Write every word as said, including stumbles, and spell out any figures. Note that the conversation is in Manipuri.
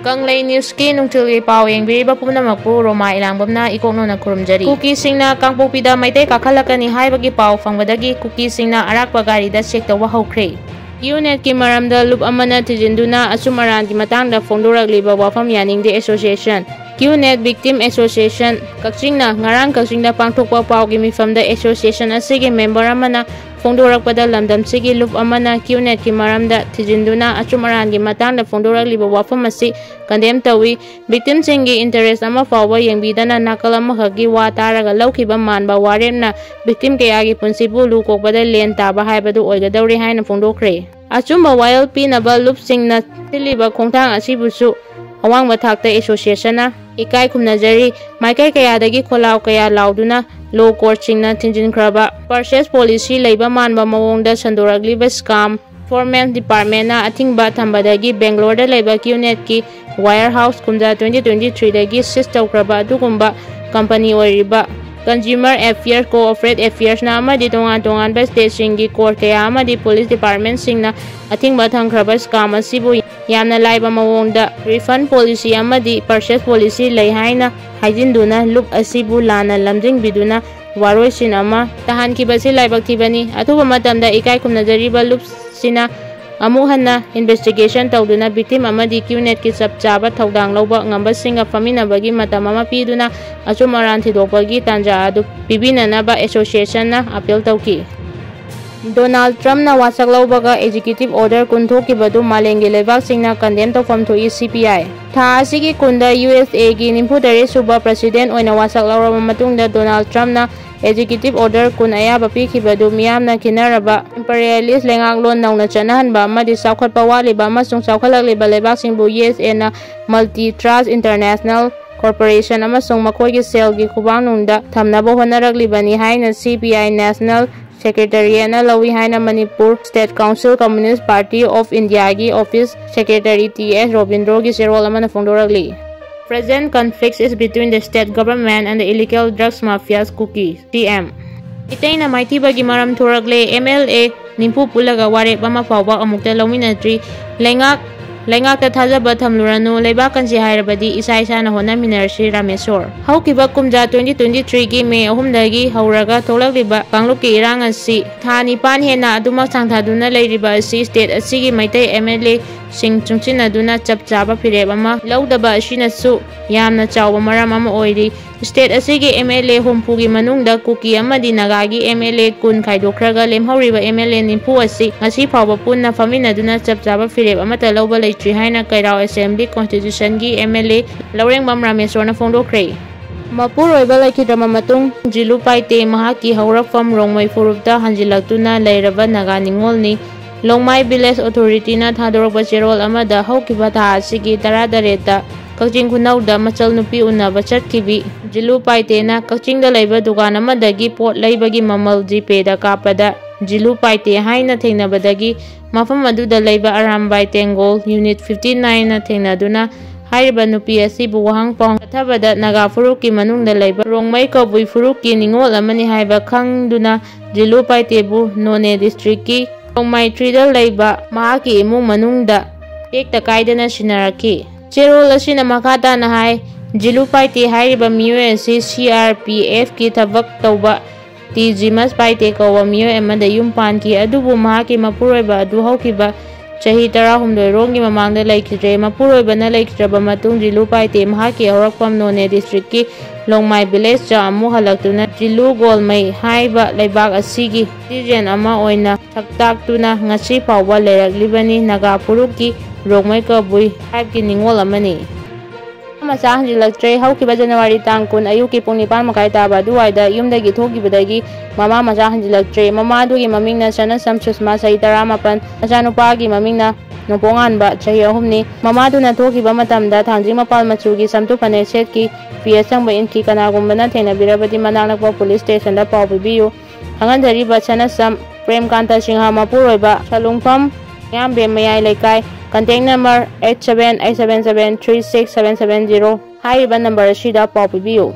ꯀꯪꯂꯩ ꯅ꯭ꯌꯨꯁꯀꯤ ꯅꯨꯡꯊꯤꯜꯒꯤ ꯄꯥꯎ ꯌꯦꯡꯕꯤꯔꯤꯕ ꯄꯨꯝꯅꯃꯛꯄꯨ ꯔꯣꯃꯥ ꯏꯂꯥꯡꯕꯝꯅ ꯏꯀꯣꯛꯅꯧꯅ ꯈꯨꯔꯨꯝꯖꯔꯤ꯫ ꯀꯨꯀꯤꯁꯤꯡꯅ ꯀꯥꯡꯄꯣꯛꯄꯤꯗ ꯃꯩꯇꯩ ꯀꯥꯈꯠꯂꯛꯀꯅꯤ ꯍꯥꯏꯕꯒꯤ ꯄꯥꯎ ꯐꯪꯕꯗꯒꯤ ꯀꯨꯀꯤꯁꯤꯡꯅ ꯑꯔꯥꯛꯄ ꯒꯥꯔꯤꯗ ꯆꯦꯛ ꯇꯧꯕ ꯍꯧꯈ꯭ꯔꯦ꯫ ꯀ꯭ꯌꯨꯅꯦꯠꯀꯤ ꯃꯔꯝꯗ ꯂꯨꯞ ꯑꯃꯅ ꯊꯤꯖꯤꯟꯗꯨꯅ ꯑꯆꯨꯝ ꯑꯔꯥꯟꯒꯤ ꯃꯇꯥꯡꯗ ꯐꯣꯡꯗꯣꯔꯛꯂꯤꯕ ꯋꯥꯐꯝ ꯌꯥꯅꯤꯡꯗꯦ ꯑꯦꯁꯣꯁꯤꯌꯦꯁꯟ꯫ ꯀ꯭ꯌꯨꯅꯦꯠ ꯚꯤꯛꯇꯤꯝ ꯑꯦꯁꯣꯁꯤꯌꯦꯁꯟ ꯀꯛꯆꯤꯡꯅ ꯉꯔꯥꯡ ꯀꯛꯆꯤꯡꯗ ꯄꯥꯡꯊꯣꯛꯄ ꯄꯥꯎꯒꯤ ꯃꯤꯐꯝꯗ ꯑꯦꯁꯣꯁꯤꯌꯦꯁꯟ ꯑꯁꯤꯒꯤ ꯃꯦꯝꯕꯔ ꯑꯃꯅ ꯐꯣꯡꯗꯣꯔꯛꯄꯗ ꯂꯝꯗꯝꯁꯤꯒꯤ ꯂꯨꯞ ꯑꯃꯅ ꯀ꯭ꯌꯨꯅꯦꯠꯀꯤ ꯃꯔꯝꯗ ꯊꯤꯖꯤꯟꯗꯨꯅ ꯑꯆꯨꯝ ꯑꯔꯥꯟꯒꯤ ꯃꯇꯥꯡꯗ ꯐꯣꯡꯗꯣꯔꯛꯂꯤꯕ ꯋꯥꯐꯝ ꯑꯁꯤ ꯀꯟꯗꯦꯝ ꯇꯧꯏ꯫ ꯚꯤꯛꯇꯤꯝꯁꯤꯡꯒꯤ ꯏꯟꯇꯔꯦꯁ ꯑꯃ ꯐꯥꯎꯕ ꯌꯦꯡꯕꯤꯗꯅ ꯅꯥꯀꯜ ꯑꯃꯈꯛꯀꯤ ꯋꯥ ꯇꯥꯔꯒ ꯂꯧꯈꯤꯕ ꯃꯥꯟꯕ ꯋꯥꯔꯦꯞꯅ ꯚꯤꯛꯇꯤꯝ ꯀꯌꯥꯒꯤ ꯄꯨꯟꯁꯤꯕꯨ ꯂꯨ ꯀꯣꯛꯄꯗ ꯂꯦꯟ ꯇꯥꯕ ꯍꯥꯏꯕꯗꯨ ꯑꯣꯏꯒꯗꯧꯔꯤ ꯍꯥꯏꯅ ꯐꯣꯡꯗꯣꯛꯈ꯭ꯔꯦ꯫ ꯑꯆꯨꯝꯕ ꯋꯥꯌꯦꯜ ꯄꯤꯅꯕ ꯂꯨꯞꯁꯤꯡꯅ ꯁꯤꯜꯂꯤꯕ ꯈꯣꯡꯊꯥꯡ ꯑꯁꯤꯕꯨꯁꯨ ꯑꯋꯥꯡꯕ ꯊꯥꯛꯇ ꯑꯦꯁꯣꯁꯤꯌꯦꯁꯟꯅ ꯏꯀꯥꯏ ꯈꯨꯝꯅꯖꯔꯤ꯫ ꯃꯥꯏꯀꯩ ꯀꯌꯥꯗꯒꯤ ꯈꯣꯜꯂꯥꯎ ꯀꯌꯥ ꯂꯥꯎꯗꯨꯅ ꯂꯣ ꯀꯣꯔꯠꯁꯤꯡꯅ ꯊꯤꯡꯖꯤꯟꯈ꯭ꯔꯕ ꯄꯔꯆꯦꯁ ꯄꯣꯂꯤꯁꯤ ꯂꯩꯕ ꯃꯥꯟꯕ ꯃꯑꯣꯡꯗ ꯁꯟꯗꯣꯔꯛꯂꯤꯕ ꯁ꯭ꯀꯥꯝ ꯏꯟꯐꯣꯔꯃꯦꯟ ꯗꯤꯄꯥꯔꯠꯃꯦꯟꯅ ꯑꯊꯤꯡꯕ ꯊꯝꯕꯗꯒꯤ ꯕꯦꯡꯒ꯭ꯂꯣꯔꯗ ꯂꯩꯕ ꯀ꯭ꯌꯨꯅꯦꯠꯀꯤ ꯋꯥꯌꯔ ꯍꯥꯎꯁ ꯀꯨꯝꯖꯥ ꯇ꯭ꯋꯦꯟꯇꯤ ꯇ꯭ꯋꯦꯟꯇꯤ ꯊ꯭ꯔꯤꯗꯒꯤ ꯁꯤꯖ ꯇꯧꯈ꯭ꯔꯕ ꯑꯗꯨꯒꯨꯝꯕ ꯀꯝꯄꯅꯤ ꯑꯣꯏꯔꯤꯕ ꯀꯟꯖ꯭ꯌꯨꯃꯔ ꯑꯦꯐꯤꯌꯔꯁ, ꯀꯣꯑꯣꯄꯔꯦꯠ ꯑꯦꯐꯤꯌꯔꯁꯅ ꯑꯃꯗꯤ ꯇꯣꯉꯥꯟ ꯇꯣꯉꯥꯟꯕ ꯁ꯭ꯇꯦꯠꯁꯤꯡꯒꯤ ꯀꯣꯔꯠ ꯀꯌꯥ ꯑꯃꯗꯤ ꯄꯨꯂꯤꯁ ꯗꯤꯄꯥꯔꯠꯃꯦꯟꯁꯤꯡꯅ ꯑꯊꯤꯡꯕ ꯊꯝꯈ꯭ꯔꯕ ꯁ꯭ꯀꯥꯝ ꯑꯁꯤꯕꯨ ꯌꯥꯝꯅ ꯂꯥꯏꯕ ꯃꯑꯣꯡꯗ ꯔꯤꯐꯟ ꯄꯣꯂꯤꯁꯤ ꯑꯃꯗꯤ ꯄꯔꯆꯦꯁ ꯄꯣꯂꯤꯁꯤ ꯂꯩ ꯍꯥꯏꯅ ꯍꯥꯏꯖꯤꯟꯗꯨꯅ ꯂꯨꯞ ꯑꯁꯤꯕꯨ ꯂꯥꯟꯅ ꯂꯝꯖꯤꯡꯕꯤꯗꯨꯅ ꯋꯥꯔꯣꯏꯁꯤꯟ ꯑꯃ ꯇꯥꯍꯟꯈꯤꯕꯁꯤ ꯂꯥꯏꯕꯛ ꯊꯤꯕꯅꯤ꯫ ꯑꯊꯨꯕ ꯃꯇꯝꯗ ꯏꯀꯥꯏ ꯈꯨꯝꯅꯖꯔꯤꯕ ꯂꯨꯞꯁꯤꯅ ꯑꯃꯨꯛ ꯍꯟꯅ ꯏꯟꯚꯦꯁꯇꯤꯒꯦꯁꯟ ꯇꯧꯗꯨꯅ ꯚꯤꯛꯇꯤꯝ ꯑꯃꯗꯤ ꯀ꯭ꯌꯨꯅꯦꯠꯀꯤ ꯆꯞ ꯆꯥꯕ ꯊꯧꯗꯥꯡ ꯂꯧꯕ ꯉꯝꯕꯁꯤꯡꯒ ꯐꯝꯃꯤꯟꯅꯕꯒꯤ ꯃꯇꯝ ꯑꯃ ꯄꯤꯗꯨꯅ ꯑꯆꯨꯝ ꯑꯔꯥꯟ ꯊꯤꯗꯣꯛꯄꯒꯤ ꯇꯥꯟꯖꯥ ꯑꯗꯨ ꯄꯤꯕꯤꯅꯅꯕ ꯑꯦꯁꯣꯁꯤꯌꯦꯁꯟꯅ ꯑꯄꯤꯜ ꯇꯧꯈꯤ꯫ ꯗꯣꯅꯥꯜꯗ ꯇ꯭ꯔꯝꯞꯅ ꯋꯥꯁꯛ ꯂꯧꯕꯒ ꯑꯦꯛꯖꯤꯀ꯭ꯌꯨꯇꯤꯚ ꯑꯣꯔꯗꯔ ꯀꯨꯟ ꯊꯣꯛꯈꯤꯕꯗꯨ ꯃꯥꯂꯦꯝꯒꯤ ꯂꯩꯕꯥꯛꯁꯤꯡꯅ ꯀꯟꯗꯦꯝ ꯇꯧꯐꯝ ꯊꯣꯛꯏ, ꯁꯤ ꯄꯤ ꯑꯥꯏ꯫ ꯊꯥ ꯑꯁꯤꯒꯤ ꯀꯨꯟꯗ ꯌꯨ ꯑꯦꯁ ꯑꯦꯒꯤ ꯅꯤꯐꯨ ꯇꯔꯦꯠ ꯁꯨꯕ ꯄ꯭ꯔꯁꯤꯗꯦꯟꯠ ꯑꯣꯏꯅ ꯋꯥꯁꯛ ꯂꯧꯔꯕ ꯃꯇꯨꯡꯗ ꯗꯣꯅꯥꯜꯗ ꯇ꯭ꯔꯝꯞꯅ ꯑꯦꯛꯖꯤꯀ꯭ꯌꯨꯇꯤꯚ ꯑꯣꯔꯗꯔ ꯀꯨꯟ ꯑꯌꯥꯕ ꯄꯤꯈꯤꯕꯗꯨ ꯃꯤꯌꯥꯝꯅ ꯈꯦꯟꯅꯔꯕ ꯏꯝꯄꯔꯤꯌꯦꯂꯤꯁ ꯂꯩꯉꯥꯛꯂꯣꯟ ꯅꯧꯅ ꯆꯠꯅꯍꯟꯕ ꯑꯃꯗꯤ ꯆꯥꯎꯈꯠꯄ ꯋꯥꯠꯂꯤꯕ ꯑꯃꯁꯨꯡ ꯆꯥꯎꯈꯠꯂꯛꯂꯤꯕ ꯂꯩꯕꯥꯛꯁꯤꯡꯕꯨ ꯌꯨ ꯑꯦꯁ ꯑꯦꯅ ꯃꯜꯇꯤ ꯇ꯭ꯔꯁ ꯏꯟꯇꯔꯅꯦꯁꯅꯦꯜ ꯀꯣꯔꯄꯣꯔꯦꯁꯟ ꯑꯃꯁꯨꯡ ꯃꯈꯣꯏꯒꯤ ꯁꯦꯜꯒꯤ ꯈꯨꯕꯥꯡꯅꯨꯡꯗ ꯊꯝꯅꯕ ꯍꯣꯠꯅꯔꯛꯂꯤꯕꯅꯤ ꯍꯥꯏꯅ ꯁꯤ ꯄꯤ ꯑꯥꯏ ꯅꯦꯁꯅꯦꯜ ꯁꯦꯀ꯭ꯔꯦꯇꯔꯤꯌꯦꯠꯅ ꯂꯧꯏ ꯍꯥꯏꯅ Manipur state council communist party of ꯏꯟꯗꯤꯌꯥꯒꯤ ꯑꯣꯐꯤꯁ ꯁꯦꯀ꯭ꯔꯦꯇꯔꯤ ꯇꯤ ꯑꯦꯁ ꯔꯣꯕꯤꯟꯗ꯭ꯔꯣꯒꯤ ꯆꯦꯔꯣꯜ ꯑꯃꯅ ꯐꯣꯡꯗꯣꯔꯛꯂꯤ꯫ Present conflict is between the state government and the illegal drugs mafias Kuki, ꯁꯤ ꯑꯦꯝ꯫ ꯃꯤꯇꯩꯅ ꯃꯥꯏꯊꯤꯕꯒꯤ ꯃꯔꯝ ꯊꯣꯔꯛꯂꯦ, ꯑꯦꯝ ꯑꯦꯜ ꯑꯦ ꯅꯤꯐꯨ ꯄꯨꯜꯂꯒ ꯋꯥꯔꯦꯞ ꯑꯃ ꯐꯥꯎꯕ ꯑꯃꯨꯛꯇ ꯂꯧꯃꯤꯟꯅꯗ꯭ꯔꯤ꯫ ꯂꯩꯉꯥꯛ ꯂꯩꯉꯥꯛꯇ ꯊꯥꯖꯕ ꯊꯝꯂꯨꯔꯅꯨ, ꯂꯩꯕꯥꯛ ꯀꯟꯁꯤ ꯍꯥꯏꯔꯕꯗꯤ ꯏꯁꯥ ꯏꯁꯥꯅ ꯍꯣꯠꯅꯃꯤꯟꯅꯔꯁꯤ, ꯔꯥꯃꯦꯁꯣꯔ꯫ ꯍꯧꯈꯤꯕ ꯀꯨꯝꯖꯥ twenty twenty-three-ꯒꯤ May ꯑꯍꯨꯝꯗꯒꯤ ꯍꯧꯔꯒ ꯊꯣꯛꯂꯛꯂꯤꯕ ꯀꯥꯡꯂꯨꯞꯀꯤ ꯏꯔꯥꯡ ꯑꯁꯤ ꯊꯥ ꯅꯤꯄꯥꯟ ꯍꯦꯟꯅ ꯑꯗꯨꯃꯛ ꯁꯥꯡꯊꯗꯨꯅ ꯂꯩꯔꯤꯕ ꯑꯁꯤ state ꯑꯁꯤꯒꯤ ꯃꯩꯇꯩ MLA-ꯁꯤꯡ ꯆꯨꯡꯁꯤꯟꯅꯗꯨꯅ ꯆꯞ ꯆꯥꯕ ꯐꯤꯔꯦꯞ ꯑꯃ ꯂꯧꯗꯕ ꯑꯁꯤꯅꯁꯨ ꯌꯥꯝꯅ ꯆꯥꯎꯕ ꯃꯔꯝ ꯑꯃ ꯑꯣꯏꯔꯤ꯫ State ꯑꯁꯤꯒꯤ MLA ꯍꯨꯝꯐꯨꯒꯤ ꯃꯅꯨꯡꯗ ꯀꯨꯀꯤ ꯑꯃꯗꯤ ꯅꯥꯒꯥꯒꯤ MLA ꯀꯨꯟ ꯈꯥꯏꯗꯣꯛꯈ꯭ꯔꯒ ꯂꯦꯝꯍꯧꯔꯤꯕ MLA ꯅꯤꯐꯨ ꯑꯁꯤ ꯉꯁꯤ ꯐꯥꯎꯕ ꯄꯨꯟꯅ ꯐꯝꯃꯤꯟꯅꯗꯨꯅ ꯆꯞ ꯆꯥꯕ ꯐꯤꯔꯦꯞ ꯑꯃꯠꯇ ꯂꯧꯕ ꯂꯩꯇ꯭ꯔꯤ ꯍꯥꯏꯅ ꯀꯩꯔꯥꯎ Assembly Constituency-ꯒꯤ MLA ꯂꯧꯔꯦꯡꯕꯝ ꯔꯥꯃꯦꯁꯣꯔꯅ ꯐꯣꯡꯗꯣꯛꯈ꯭ꯔꯦ꯫ ꯃꯄꯨꯔꯣꯏꯕ ꯂꯩꯈꯤꯗ꯭ꯔꯕ ꯃꯇꯨꯡ ꯖꯤꯂꯨ ꯄꯥꯏꯇꯦ ꯃꯍꯥꯛꯀꯤ ꯍꯧꯔꯛꯐꯝ ꯔꯣꯡꯃꯩ ꯐꯨꯔꯨꯞꯇ ꯍꯟꯖꯤꯜꯂꯛꯇꯨꯅ ꯂꯩꯔꯕ ꯅꯥꯒꯥ ꯅꯤꯉꯣꯜꯅꯤ꯫ ꯂꯣꯡꯃꯥꯏ Village Authority-ꯅ ꯊꯥꯗꯣꯔꯛꯄ ꯆꯦꯔꯣꯜ ꯑꯃꯗ ꯍꯧꯈꯤꯕ ꯊꯥ ꯑꯁꯤꯒꯤ ꯇꯔꯥꯇꯔꯦꯠꯇ ꯀꯛꯆꯤꯡ ꯈꯨꯅꯧꯗ ꯃꯆꯜ ꯅꯨꯄꯤ ꯎꯅꯕ ꯆꯠꯈꯤꯕꯤ ꯖꯤꯂꯨ ꯄꯥꯏꯇꯦꯅ ꯀꯛꯆꯤꯡꯗ ꯂꯩꯕ ꯗꯨꯀꯥꯟ ꯑꯃꯗꯒꯤ ꯄꯣꯠ ꯂꯩꯕꯒꯤ ꯃꯃꯜ GPay-ꯗ ꯀꯥꯞꯄꯗ ꯖꯤꯂꯨ ꯄꯥꯏꯇꯦ ꯍꯥꯏꯅ ꯊꯦꯡꯅꯕꯗꯒꯤ ꯃꯐꯝ ꯑꯗꯨꯗ ꯂꯩꯕ ꯑꯔꯥꯝꯕꯥꯏ ꯇꯦꯡꯒꯣꯜ Unit fifty nine-ꯅ ꯊꯦꯡꯅꯗꯨꯅ ꯍꯥꯏꯔꯤꯕ ꯅꯨꯄꯤ ꯑꯁꯤꯕꯨ ꯋꯥꯍꯪ ꯄꯥꯎꯍꯪ ꯆꯠꯊꯕꯗ ꯅꯥꯒꯥ ꯐꯨꯔꯨꯞꯀꯤ ꯃꯅꯨꯡꯗ ꯂꯩꯕ ꯔꯣꯡꯃꯩ ꯀꯕꯨꯏ ꯐꯨꯔꯨꯞꯀꯤ ꯅꯤꯉꯣꯜ ꯑꯃꯅꯤ ꯍꯥꯏꯕ ꯈꯪꯗꯨꯅ ꯖꯤꯂꯨ ꯄꯥꯏꯇꯦꯕꯨ ꯅꯣꯅꯦ district-ꯀꯤ ꯔꯣꯡꯃꯥꯏ three-ꯗ ꯂꯩꯕ ꯃꯍꯥꯛꯀꯤ ꯏꯃꯨꯡ ꯃꯅꯨꯡꯗ ꯇꯦꯛꯇ ꯀꯥꯏꯗꯅ ꯁꯤꯟꯅꯔꯛꯈꯤ꯫ ꯆꯦꯔꯣꯜ ꯑꯁꯤꯅ ꯃꯈꯥ ꯇꯥꯅ ꯍꯥꯏ, ꯖꯤꯂꯨ ꯄꯥꯏꯇꯦ ꯍꯥꯏꯔꯤꯕ ꯃꯤꯑꯣꯏ ꯑꯁꯤ CRPF-ꯀꯤ ꯊꯕꯛ ꯇꯧꯕ ꯇꯤ ꯖꯤꯃꯁ ꯄꯥꯏꯇꯦ ꯀꯧꯕ ꯃꯤꯑꯣꯏ ꯑꯃꯗ ꯌꯨꯝ ꯄꯥꯟꯈꯤ, ꯑꯗꯨꯕꯨ ꯃꯍꯥꯛꯀꯤ ꯃꯄꯨꯔꯣꯏꯕ ꯑꯗꯨ ꯍꯧꯈꯤꯕ ꯆꯍꯤ ꯇꯔꯥꯍꯨꯝꯗꯣꯏ ꯔꯣꯝꯒꯤ ꯃꯃꯥꯡꯗ ꯂꯩꯈꯤꯗ꯭ꯔꯦ꯫ ꯃꯄꯨꯔꯣꯏꯕꯅ ꯂꯩꯈꯤꯗ꯭ꯔꯕ ꯃꯇꯨꯡ ꯖꯤꯂꯨ ꯄꯥꯏꯇꯦ ꯃꯍꯥꯛꯀꯤ ꯍꯧꯔꯛꯐꯝ ꯅꯣꯅꯦ district-ꯀꯤ ꯂꯣꯡꯃꯥꯏ village-ꯇ ꯑꯃꯨꯛ ꯍꯜꯂꯛꯇꯨꯅ ꯖꯤꯂꯨ ꯒꯣꯜꯃꯩ ꯍꯥꯏꯕ ꯂꯩꯕꯥꯛ ꯑꯁꯤꯒꯤ citizen ꯑꯃ ꯑꯣꯏꯅ ꯁꯛꯇꯥꯛꯇꯨꯅ ꯉꯁꯤ ꯐꯥꯎꯕ ꯂꯩꯔꯛꯂꯤꯕꯅꯤ꯫ ꯅꯥꯒꯥ ꯐꯨꯔꯨꯞꯀꯤ ꯔꯣꯡꯃꯩ ꯀꯕꯨꯏ tribe-ꯀꯤ ꯅꯤꯉꯣꯜ ꯑꯃꯅꯤ꯫ ꯃꯆꯥ ꯍꯟꯖꯤꯜꯂꯛꯇ꯭ꯔꯦ꯫ ꯍꯧꯈꯤꯕ January ꯇꯥꯡ ꯀꯨꯟ ꯑꯌꯨꯛꯀꯤ ꯄꯨꯡ ꯅꯤꯄꯥꯟ ꯃꯈꯥꯏ ꯇꯥꯕ ꯑꯗꯨꯋꯥꯏꯗ ꯌꯨꯝꯗꯒꯤ ꯊꯣꯛꯈꯤꯕꯗꯒꯤ ꯃꯃꯥ ꯃꯆꯥ ꯍꯟꯖꯤꯜꯂꯛꯇ꯭ꯔꯦ꯫ ꯃꯃꯥ ꯑꯗꯨꯒꯤ ꯃꯃꯤꯡꯅ ꯁꯅꯁꯝ ꯁꯨꯁꯃꯥ, ꯆꯍꯤ ꯇꯔꯥꯃꯥꯄꯟ, ꯃꯆꯥꯅꯨꯄꯥꯒꯤ ꯃꯃꯤꯡꯅ ꯅꯣꯡꯄꯣꯛꯉꯥꯟꯕ, ꯆꯍꯤ ꯑꯍꯨꯝꯅꯤ꯫ ꯃꯃꯥꯗꯨꯅ ꯊꯣꯛꯈꯤꯕ ꯃꯇꯝꯗ ꯊꯥꯡꯖꯤꯡ ꯃꯄꯥꯜ ꯃꯆꯨꯒꯤ ꯁꯝꯇꯨ ꯐꯅꯦꯛ ꯁꯦꯠꯈꯤ꯫ ꯐꯤ ꯑꯁꯪꯕ ꯏꯟꯈꯤ꯫ ꯀꯅꯥꯒꯨꯝꯕꯅ ꯊꯦꯡꯅꯕꯤꯔꯕꯗꯤ ꯃꯅꯥꯛ ꯅꯛꯄ police station-ꯗ ꯄꯥꯎ ꯄꯤꯕꯤꯌꯨ꯫ ꯈꯪꯍꯟꯖꯔꯤꯕ ꯁꯅꯁꯝ ꯄ꯭ꯔꯦꯝꯀꯥꯟꯇ ꯁꯤꯡꯍ, ꯃꯄꯨꯔꯣꯏꯕ ꯁꯂꯨꯡꯐꯝ ꯃꯌꯥꯝꯕꯦꯝ ꯃꯌꯥꯏ ꯂꯩꯀꯥꯏ, contact number eight seven eight seven seven three six seven seven zero ꯍꯥꯏꯔꯤꯕ number ꯑꯁꯤꯗ ꯄꯥꯎ ꯄꯤꯕꯤꯌꯨ꯫